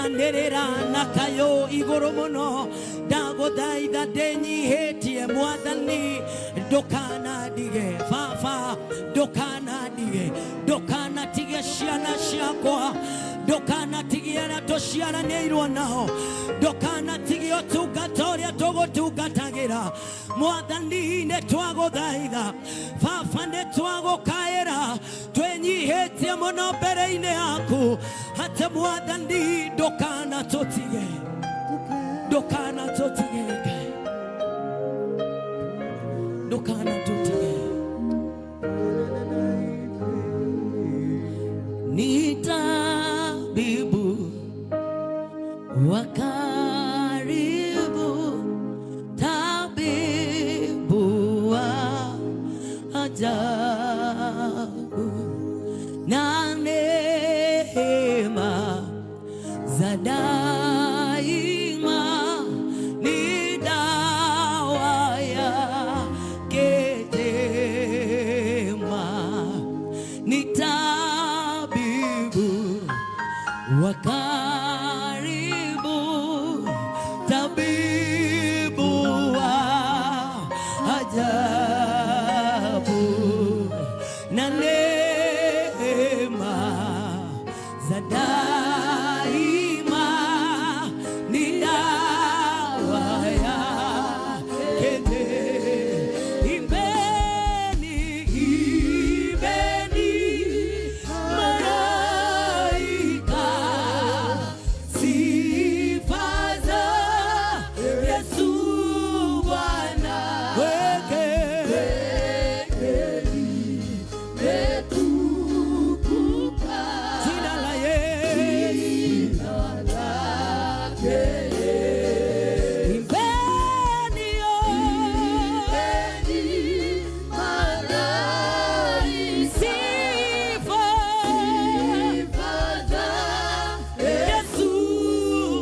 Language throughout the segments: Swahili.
Ngĩanĩrĩra na kayũ igũrũ mũno, ndagũthaitha ndĩnyihĩtie Mwathani, ndũkanandige Baba, ndũkanandige, ndũkanatige ciana ciakwa, ndũkanatige arĩa tũciaranĩirwo nao, ndũkanatige ũtungata ũrĩa tũgũtungatagĩra. Mwathani, nĩ twagũthaitha Baba, nĩ twagũkaĩra twĩnyihĩtie mũno mbere-inĩ yaku, atĩ Mwathani, ndũkanatũtige, ndũkanatũtige Ngai, ndũkanatũtige. Ni tabibu wa karibu, tabibu wa ajabu, na neema za daima ni dawa yake njema. Ni tabibu wa karibu, tabibu wa ajabu, na neema za daima ni dawa yake. Imbeni, imbeni malaika, sifa za Yesu Bwana. Weke Limetukuka jina la Yesu. Lake. Imbeni, oh, Imbeni malaika, sifa sifa za Yesu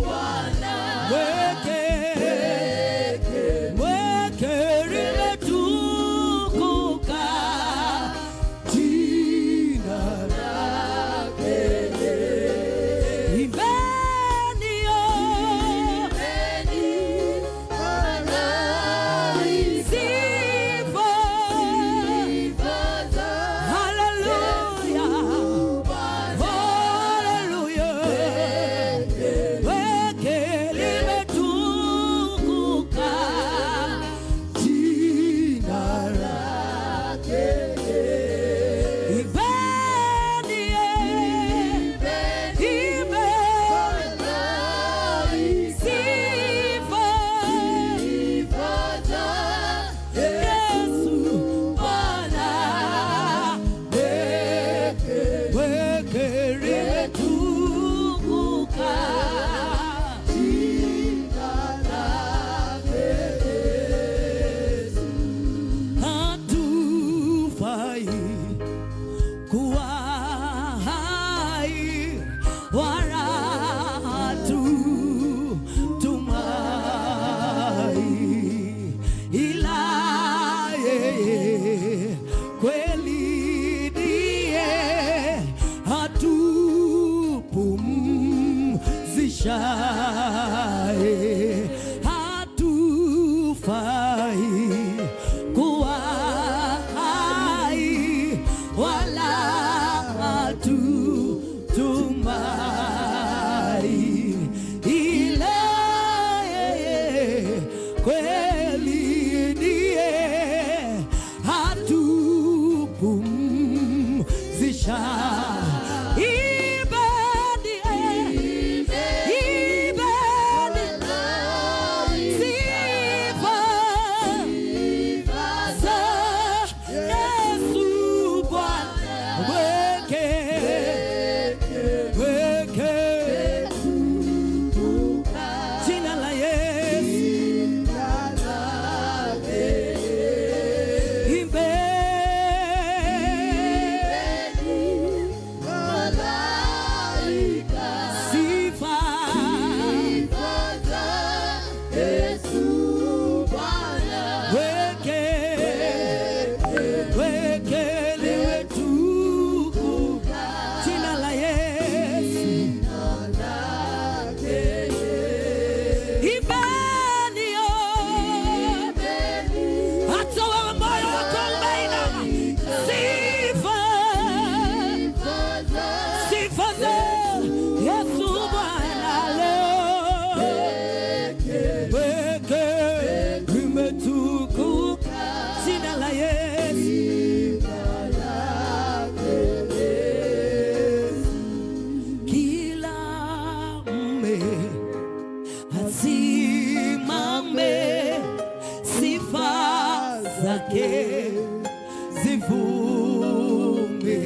Bwana. Weke weke limetukuka jina Lake. Imbeni, oh, Imbeni malaika, sifa sifa za Hallelujah. Bwana. Hallelujah. Weke limetukuka jina Lake. Imbeni, Imbeni imbeni malaika, sifa sifa za Yesu Bwana. Weke limetukuka jina lake. Hatufai kuwa hai wala hatutumai, ila yeye kweli ndiye hatupumzishaye. Hatufai kuwa hai wala hatutumai, ila yeye kweli ndiye hatupumzisha. Imbeni, imbeni mume asimame, sifa zake zivume,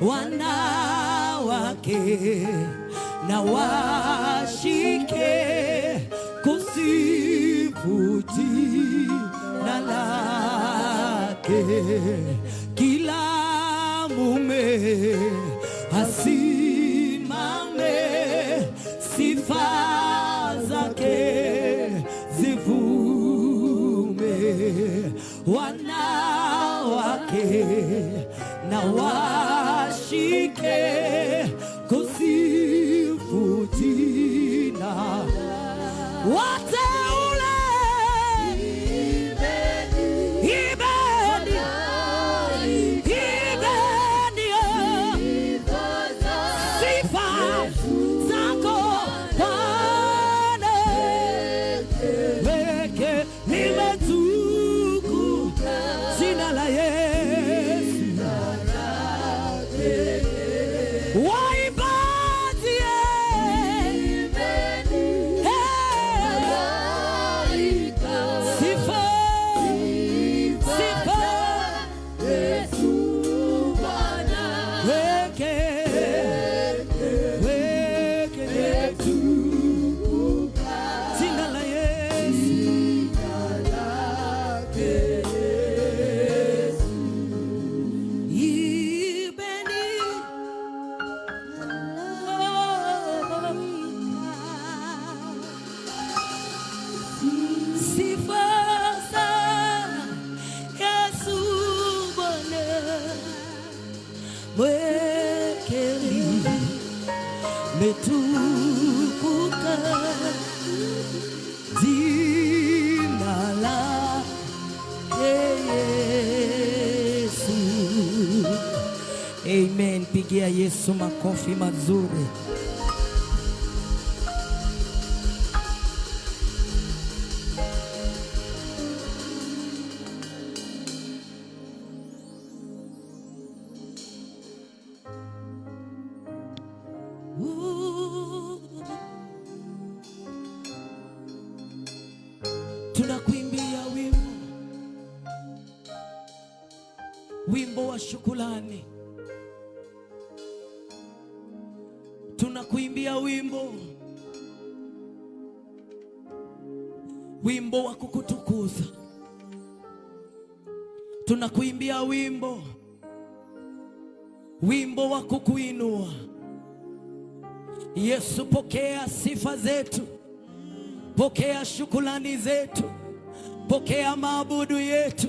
wanawake na washike kusifu jina lake. Kila mume asimame, sifa zake zivume, wanawake na washike kusifu jina. Wateule, imbeni, imbeni, sifa zako Bwana, weke limetukuka jina la Yesu. Waimbaji, hey, sifa, sifa, weke, weke jina la Yesu. Imbeni, oh, sifa za Yesu Bwana, mwekeli metukuka jina lake Yesu. Amen. Pigia Yesu makofi mazuri. Ooh. Tunakuimbia wimbo, wimbo wa shukrani. Tunakuimbia wimbo, wimbo wa kukutukuza. Tunakuimbia wimbo, wimbo wa kukuinua. Yesu, pokea sifa zetu, pokea shukrani zetu, pokea maabudu yetu,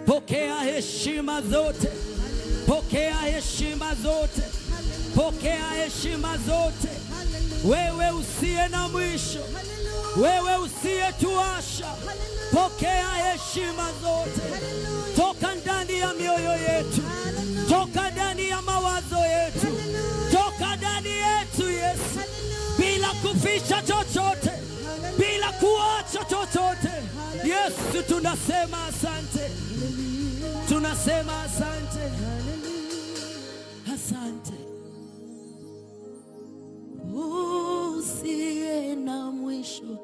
pokea heshima zote, pokea heshima zote, pokea heshima zote. Wewe usiye na mwisho, wewe usiyetuacha, pokea heshima zote toka ndani ya mioyo yetu, toka ndani ya mawazo yetu, toka ndani yetu Yesu, bila kuficha chochote, bila kuacha chochote. Yesu, tunasema asante, tunasema asante, asante. Usiye na mwisho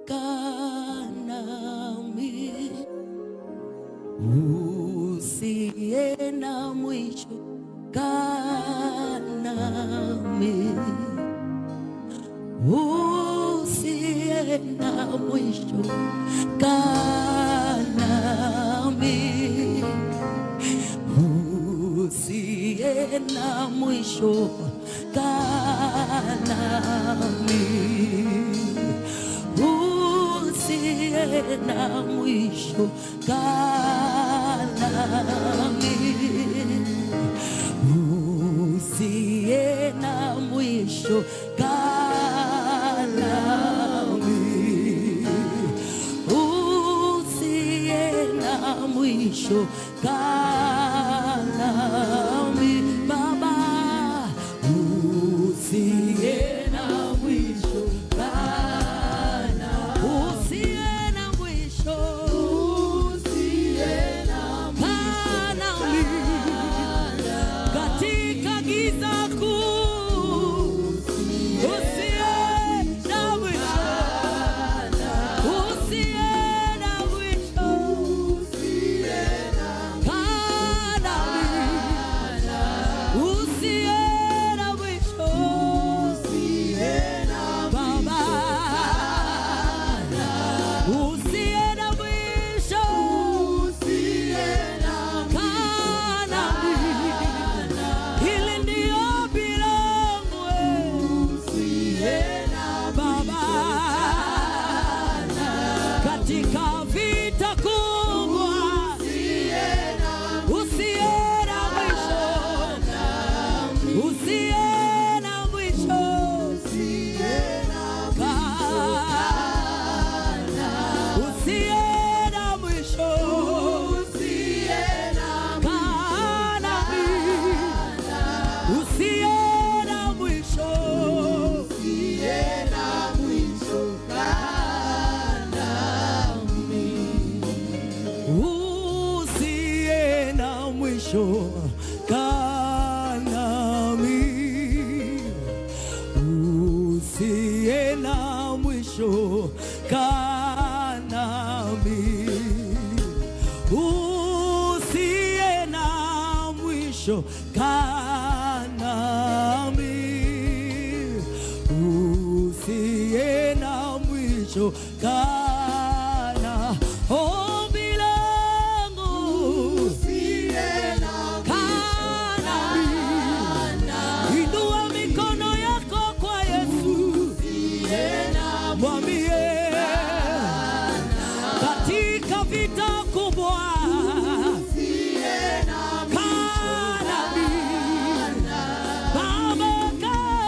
kaa nami, usiye na mwisho kaa nami, usiye na mwisho kaa nami, usiye na mwisho kaa nami, usiye na mwisho kaa nami, usiye na mwisho kaa nami, usiye na mwisho kaa nami, Baba, usiye na mwisho kaa nami, usiye na mwisho kaa nami katika giza kuu, usiye Usiye na mwisho, kaa nami. Usiye na mwisho, kaa nami. Usiye na mwisho, kaa na ombi langu. Kaa nami. Inua mikono yako kwa Yesu, mwambie katika vita kubwa, kaa nami. Baba, kaa,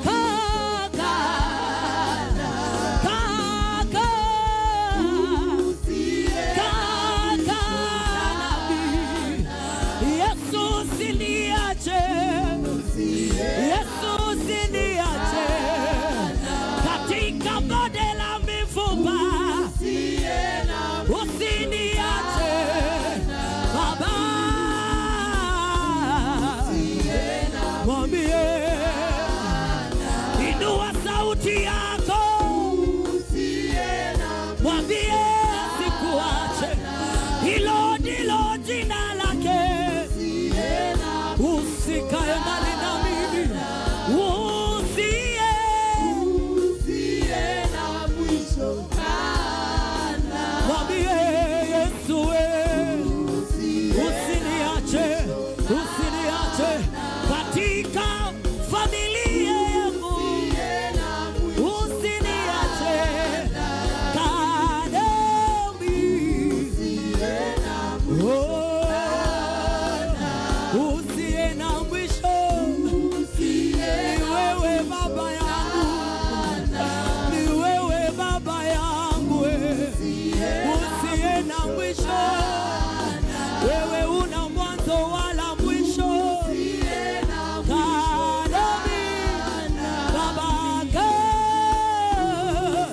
kaa, kaa, kaa, kaa, kaa nami. Yesu, usiniache. Yesu, usiniache katika bonde la mifupa, usiniache Baba, mwambie, inua sauti yako, mwambie sikuache, hilo ndilo jina lake. Usikae mbali na mimi, usiye mwambie Yesu we, usiniache, usiniache katika familia yangu, usiniache, kaa nami. Oh, usiye na mwisho, ni wewe Baba yangu, ni wewe Baba yangu, usiye na mwisho, wewe una mwanzo wala mwisho. Kaa nami, Baba, kaa.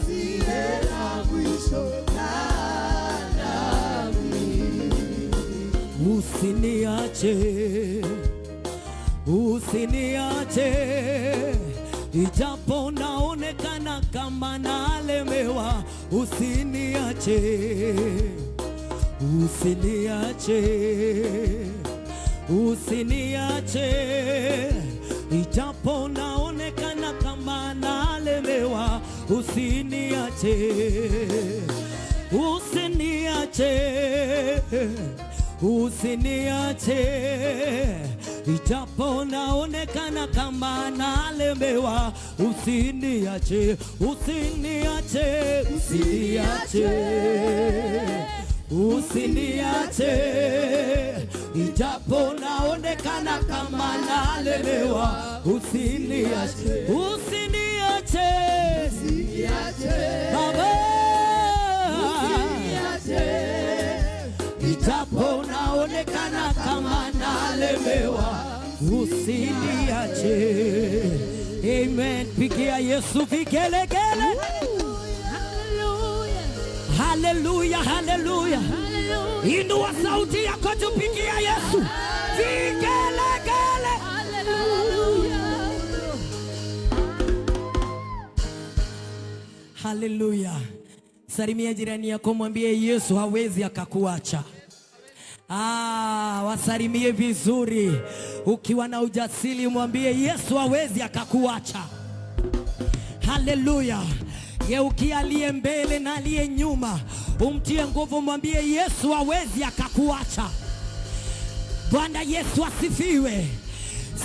Usiniache, usiniache, ijapo naonekana kama nalemewa, usiniache, usiniache, usiniache, ijapo naonekana kama nalemewa, usiniache, usiniache, usiniache, ijapo naonekana kama nalemewa, usiniache, usiniache, usiniache, usiniache, ijapo naonekana kama nalemewa, usiniache, usiniache, Baba, ijapo naonekana kama nalemewa, usiniache. Amen. Pigia Yesu vigelegele. Haleluya, haleluya. Inua sauti yako, tupigia Yesu vigelegele. Haleluya. Salimia jirani yako, mwambie Yesu hawezi akakuacha. Ah, wasalimie vizuri. Ukiwa na ujasiri mwambie Yesu hawezi akakuacha. Haleluya. Geukia aliye mbele na aliye nyuma, umtie nguvu, mwambie Yesu hawezi akakuacha. Bwana Yesu asifiwe.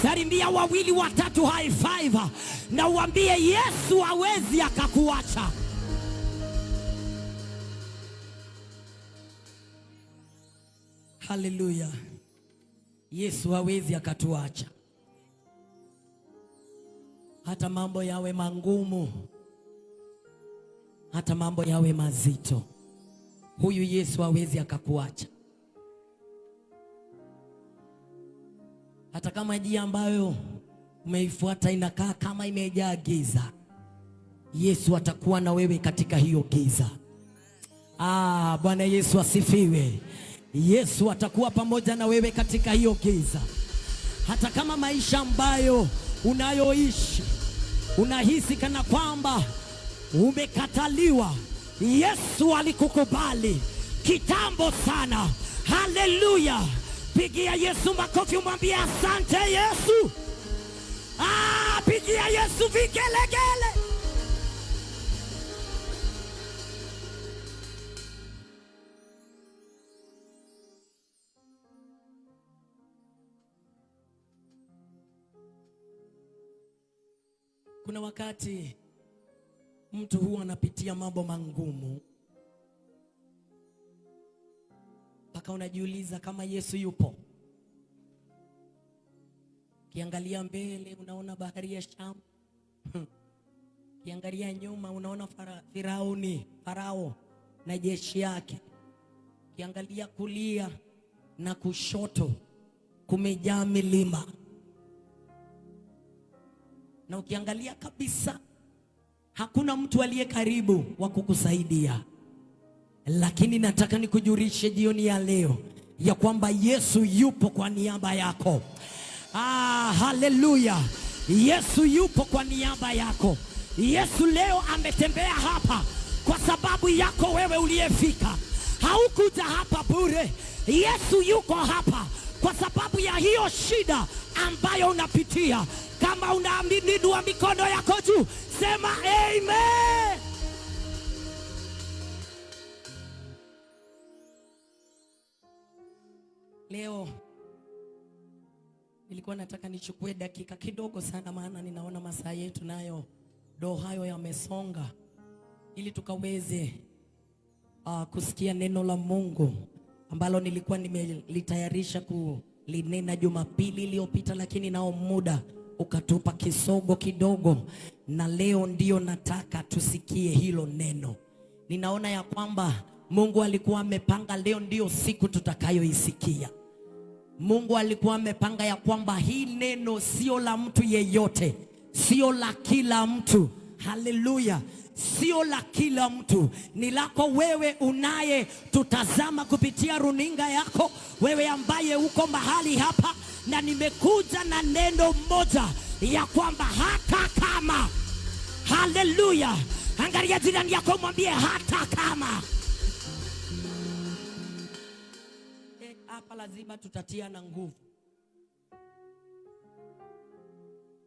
Salimia wawili watatu, high five, na uambie Yesu hawezi akakuacha. Haleluya. Yesu hawezi akatuacha. Hata mambo yawe mangumu, hata mambo yawe mazito, huyu Yesu hawezi akakuacha. Hata kama njia ambayo umeifuata inakaa kama imejaa giza, Yesu atakuwa na wewe katika hiyo giza. Ah, Bwana Yesu asifiwe. Yesu atakuwa pamoja na wewe katika hiyo giza. Hata kama maisha ambayo unayoishi unahisi kana kwamba umekataliwa, Yesu alikukubali kitambo sana. Haleluya! Pigia Yesu makofi, umwambie asante Yesu. Ah, pigia Yesu vigelegele. Kuna wakati mtu huwa anapitia mambo magumu mpaka unajiuliza kama Yesu yupo. Ukiangalia mbele unaona bahari ya Shamu, ukiangalia nyuma unaona Farao na jeshi yake. Ukiangalia kulia na kushoto kumejaa milima, na ukiangalia kabisa hakuna mtu aliye karibu wa kukusaidia. Lakini nataka nikujulishe jioni ya leo ya kwamba Yesu yupo kwa niaba yako. Ah, haleluya! Yesu yupo kwa niaba yako. Yesu leo ametembea hapa kwa sababu yako wewe uliyefika. Haukuja hapa bure. Yesu yuko hapa kwa sababu ya hiyo shida ambayo unapitia. Kama unaamini, inua mikono yako juu, sema amen. Leo nilikuwa nataka nichukue dakika kidogo sana, maana ninaona masaa yetu nayo ndo hayo yamesonga, ili tukaweze kusikia neno la Mungu ambalo nilikuwa nimelitayarisha kulinena Jumapili iliyopita, lakini nao muda ukatupa kisogo kidogo, na leo ndio nataka tusikie hilo neno. Ninaona ya kwamba Mungu alikuwa amepanga leo ndio siku tutakayoisikia. Mungu alikuwa amepanga ya kwamba hii neno sio la mtu yeyote, sio la kila mtu. Haleluya, sio la kila mtu, ni lako wewe unaye tutazama kupitia runinga yako, wewe ambaye uko mahali hapa, na nimekuja na neno moja ya kwamba hata kama, haleluya, angalia jirani yako mwambie hata kama hapa lazima tutatia na nguvu,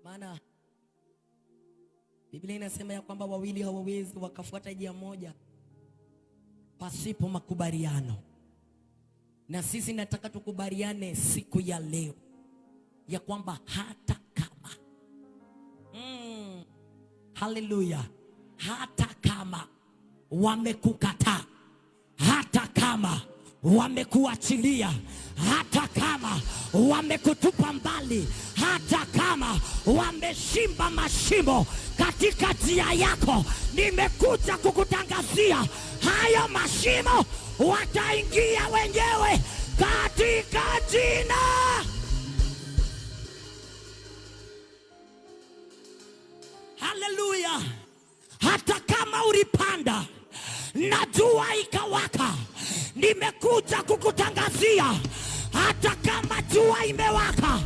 maana Biblia inasema ya kwamba wawili hawawezi wakafuata njia moja pasipo makubaliano. Na sisi nataka tukubaliane siku ya leo ya kwamba hata kama haleluya, hata kama wamekukataa, hata kama wamekuachilia, hata kama wamekutupa mbali, hata kama wameshimba mashimo katika njia yako, nimekuja kukutangazia hayo mashimo wataingia wenyewe katika jina. Haleluya! Hata kama ulipanda na jua ikawaka, nimekuja kukutangazia hata kama jua imewaka,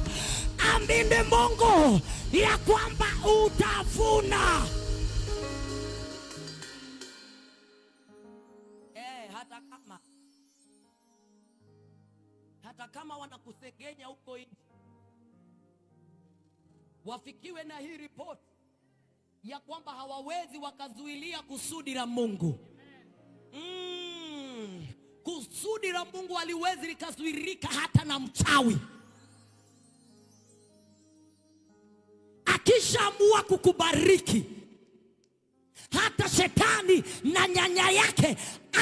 amini Mungu ya kwamba utavuna. Hata kama wanakusengenya huko nje, wafikiwe na hii ripoti ya kwamba hawawezi wakazuilia kusudi la Mungu. Kusudi la Mungu haliwezi likazuilika hata na mchawi. Akishaamua kukubariki, hata shetani na nyanya yake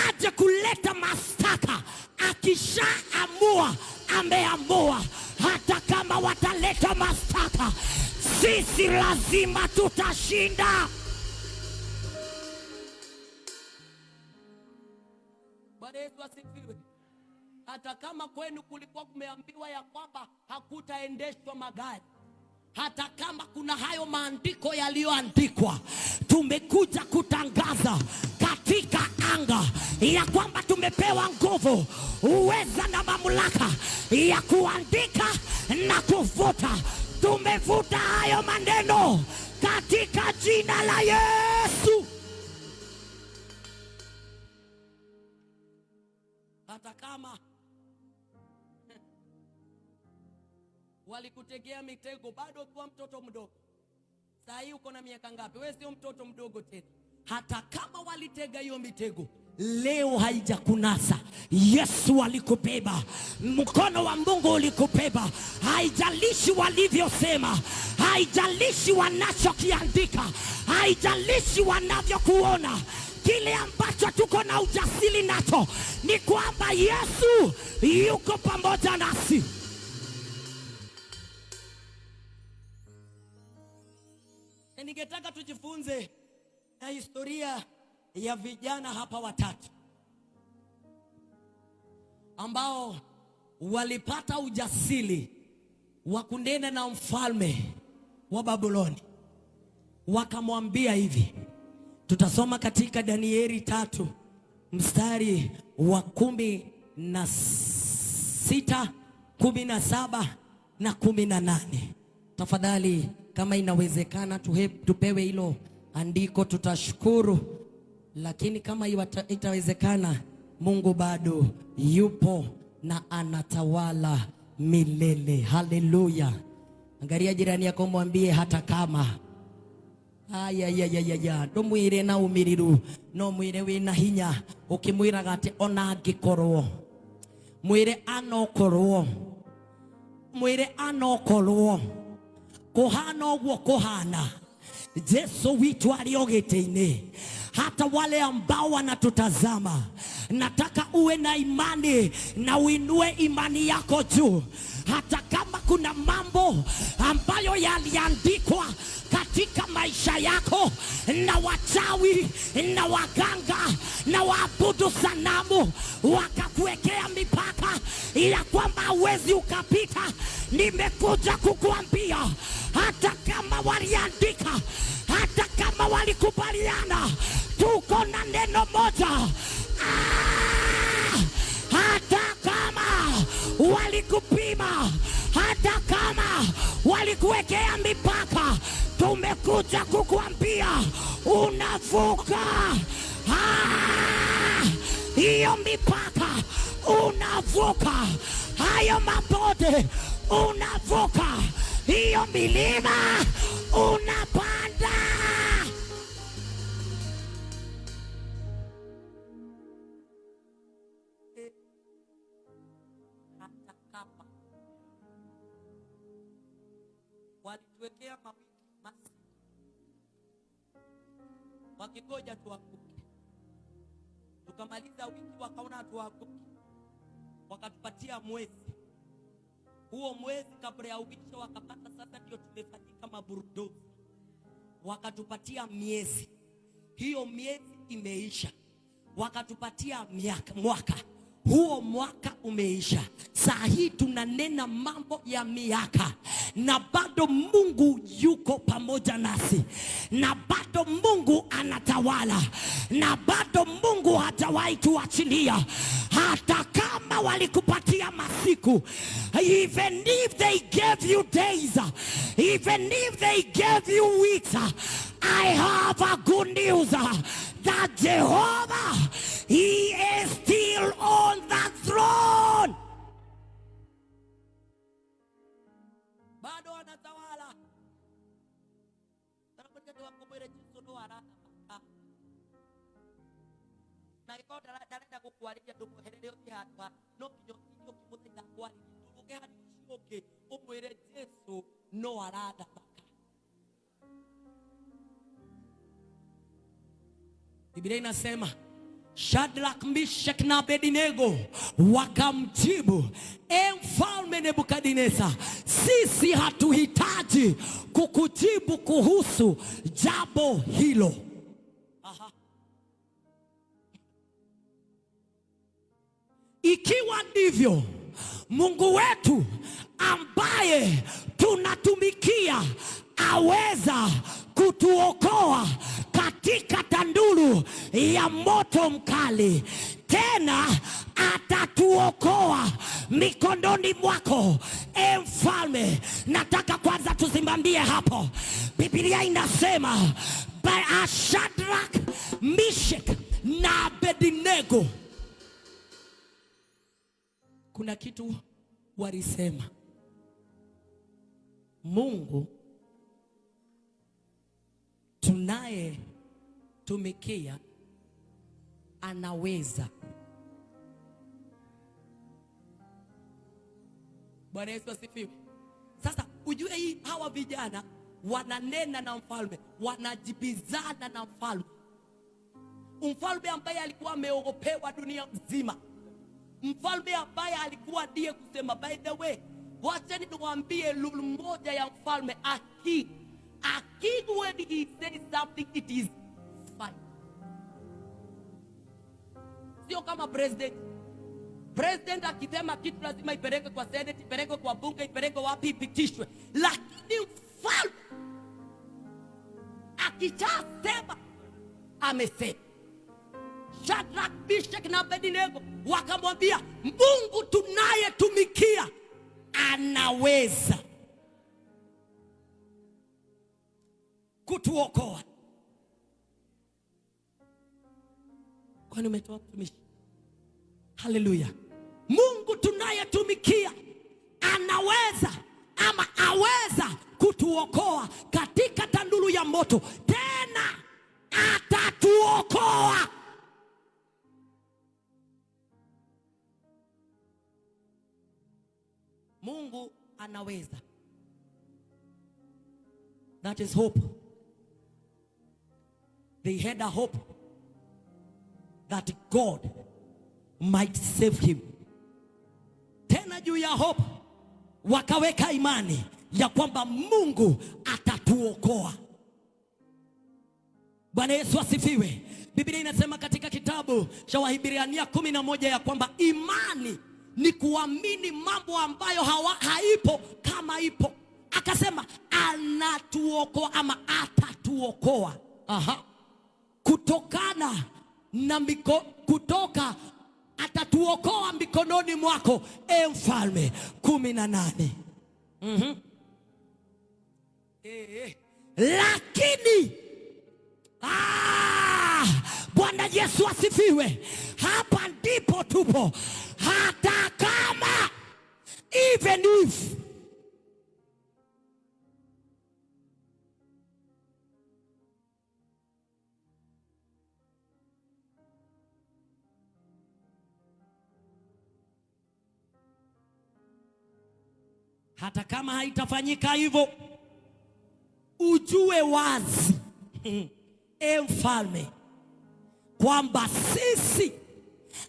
aje kuleta mashtaka, akishaamua ameamua. Hata kama wataleta mashtaka, sisi lazima tutashinda. Bwana Yesu asifiwe. Hata kama kwenu kulikuwa kumeambiwa ya kwamba hakutaendeshwa magari, hata kama kuna hayo maandiko yaliyoandikwa, tumekuja kutangaza katika anga ya kwamba tumepewa nguvu, uweza na mamlaka ya kuandika na kuvuta. Tumevuta hayo maneno katika jina la Yesu. Hata kama walikutegea mitego bado kuwa mtoto mdogo, saa hii uko na miaka ngapi? Wewe sio mtoto mdogo tena. Hata kama walitega hiyo mitego, leo haijakunasa. Yesu alikubeba, mkono wa Mungu ulikubeba. Haijalishi walivyosema, haijalishi wanachokiandika, haijalishi wanavyokuona. Kile ambacho tuko na ujasiri nacho ni kwamba Yesu yuko pamoja nasi. Na ningetaka tujifunze na historia ya vijana hapa watatu ambao walipata ujasiri wa kunena na mfalme wa Babuloni, wakamwambia hivi. Tutasoma katika Danieli 3 mstari wa 16, 17 na 18. Tafadhali kama inawezekana tupewe hilo andiko, tutashukuru. Lakini kama itawezekana, Mungu bado yupo na anatawala milele. Haleluya! Angalia jirani yako, mwambie hata kama ayayayaya, ndumwire na umiriru no mwire wina hinya, ukimwiraga ati ona angikorwo, mwire anokorwo, mwire anokorwo kuhana uguo kuhana, Jesu witu alio gĩtĩ-inĩ. Hata wale ambao wanatutazama, nataka uwe na imani na uinue imani yako juu, hata kama kuna mambo ambayo yaliandikwa katika maisha yako na wachawi na waganga na waabudu sanamu, wakakuwekea mipaka ya kwamba huwezi ukapita. Nimekuja kukuambia, hata kama waliandika, hata kama walikubaliana, tuko na neno moja. Hata kama walikupima, hata kama walikuwekea mipaka, tumekuja kukuambia unavuka hiyo mipaka, unavuka hayo mabonde, unavuka hiyo milima, unapanda. Hata kama walituwekea mawiki masiku wakingoja tuanguke, tukamaliza wiki wakaona tuanguke, wakatupatia mwezi. Huo mwezi kabla ya uisho wakapata sasa ndio tumefanyika maburudozi, wakatupatia miezi. Hiyo miezi imeisha, wakatupatia miaka, mwaka. Huo mwaka umeisha. Saa hii tunanena mambo ya miaka, na bado Mungu yuko pamoja nasi, na bado Mungu anatawala, na bado Mungu hajawahi tuachilia. Hata kama walikupatia masiku, even if they gave you days, even if they gave you weeks, I have a good news that Jehovah, he is still on the throne. Bado anatawala. Na gĩkorwo ndarenda gũkwarĩria ndũmweherere ũthiĩ handũ ha no nginya ũtinde ũkĩmũthaitha akwarĩrie, ndũrũge harĩ ũcio ũngĩ ũmwĩre Jesu no arathamaka. Biblia inasema Shadrach, Meshach na Abednego wakamjibu, e mfalme Nebukadneza, sisi hatuhitaji kukujibu kuhusu jambo hilo. Aha. Ikiwa ndivyo, Mungu wetu ambaye tunatumikia aweza kutuokoa katika tanduru ya moto mkali, tena atatuokoa mikononi mwako, E mfalme, nataka kwanza tusimamie hapo. Biblia inasema by Shadrach, Meshach na Abednego, kuna kitu walisema, Mungu tunaye tumikia anaweza. Bwana Yesu asifiwe. Sasa ujue hii, hawa vijana wananena na mfalme, wanajibizana na mfalme, mfalme ambaye alikuwa ameogopewa dunia mzima, mfalme ambaye alikuwa ndiye kusema. By the way, wacheni niwaambie rule moja ya mfalme, a king when he says something it is fine. Sio kama president. President akisema kitu lazima ipelekwe kwa senate, ipelekwe kwa bunge, ipelekwe wapi, ipitishwe. Lakini mfalme akishasema amesema. Shadrach, Meshach na Abednego wakamwambia, Mungu tunayetumikia anaweza kutuokoa. Kwani umetoa mtumishi? Haleluya! Mungu tunayetumikia anaweza ama aweza kutuokoa katika tanuru ya moto, tena atatuokoa. Mungu anaweza. That is hope. They had a hope that God might save him. Tena juu ya hope wakaweka imani ya kwamba Mungu atatuokoa. Bwana Yesu asifiwe. Biblia inasema katika kitabu cha Waebrania 11 ya kwamba imani ni kuamini mambo ambayo haipo kama ipo. Akasema anatuokoa ama atatuokoa. Aha. Kutokana na kutoka atatuokoa mikononi mwako, e mfalme. 18. Lakini Bwana Yesu asifiwe. Hapa ndipo tupo, hata kama, even if hata kama haitafanyika hivyo, ujue wazi, e mfalme, kwamba sisi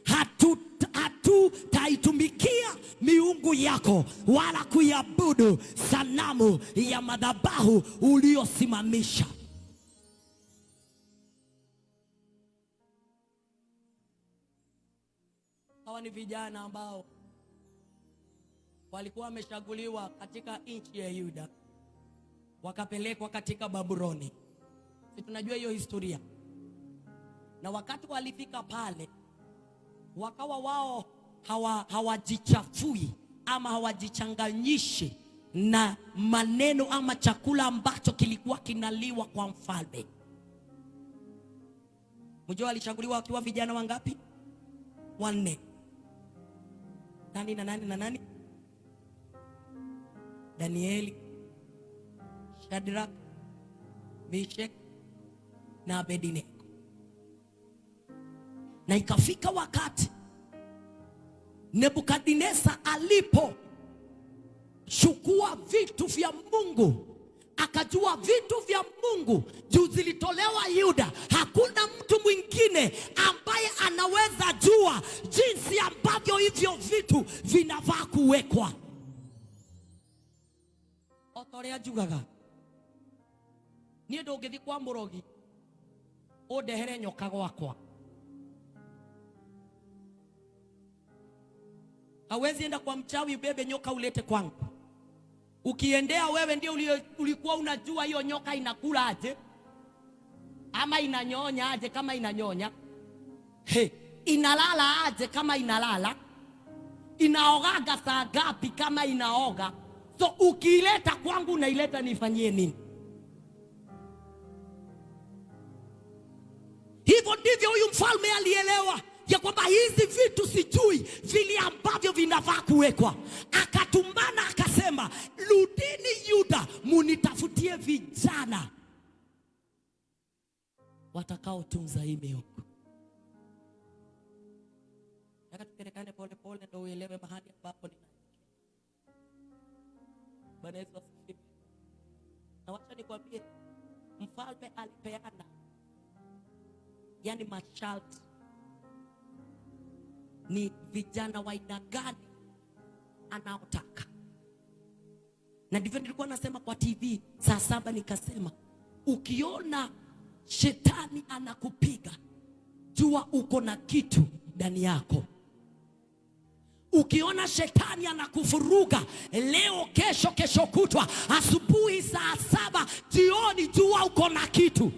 hatutaitumikia miungu yako wala kuiabudu sanamu ya madhabahu uliosimamisha. Hawa ni vijana ambao walikuwa wamechaguliwa katika nchi ya Yuda wakapelekwa katika Babuloni. Si tunajua hiyo historia. Na wakati walifika pale, wakawa wao hawajichafui ama hawajichanganyishi na maneno ama chakula ambacho kilikuwa kinaliwa kwa mfalme. Mjua walichaguliwa wakiwa vijana wangapi? 4. Nani na nani na nani? Danieli, Shadrach, Meshach na Abednego. Na ikafika wakati Nebukadneza alipochukua vitu vya Mungu, akajua vitu vya Mungu juu zilitolewa Yuda, hakuna mtu mwingine ambaye anaweza jua jinsi ambavyo hivyo vitu vinafaa kuwekwa. Otoria njugaga niĩ ndũngĩthiĩ kwa mũrogi ũndehere nyoka gwakwa. Hawezi enda kwa mchawi ubebe nyoka ulete kwangu. Ukiendea wewe ndio ulikuwa unajua hiyo nyoka inakula aje ama inanyonya aje kama inanyonya. He, inalala aje kama inalala. Inaogaga saa ngapi kama inaoga? So ukiileta kwangu unaileta nifanyie nini? Hivyo ndivyo huyu mfalme alielewa ya kwamba hizi vitu sijui vile ambavyo vinafaa kuwekwa. Akatumana akasema, rudini Yuda munitafutie vijana watakaotunza hii miungu. Nataka tupelekane pole pole ndio uelewe mahali ambapo ninaelekea. Bwana Yesu asifiwe. Na wacha nikwambie, mfalme alipeana yani masharti, ni vijana wa aina gani anaotaka. Na ndivyo nilikuwa nasema kwa TV saa 7, nikasema ukiona shetani anakupiga, jua uko na kitu ndani yako. Ukiona shetani anakufuruga leo, kesho, kesho kutwa, asubuhi saa 7, jioni, jua uko na kitu.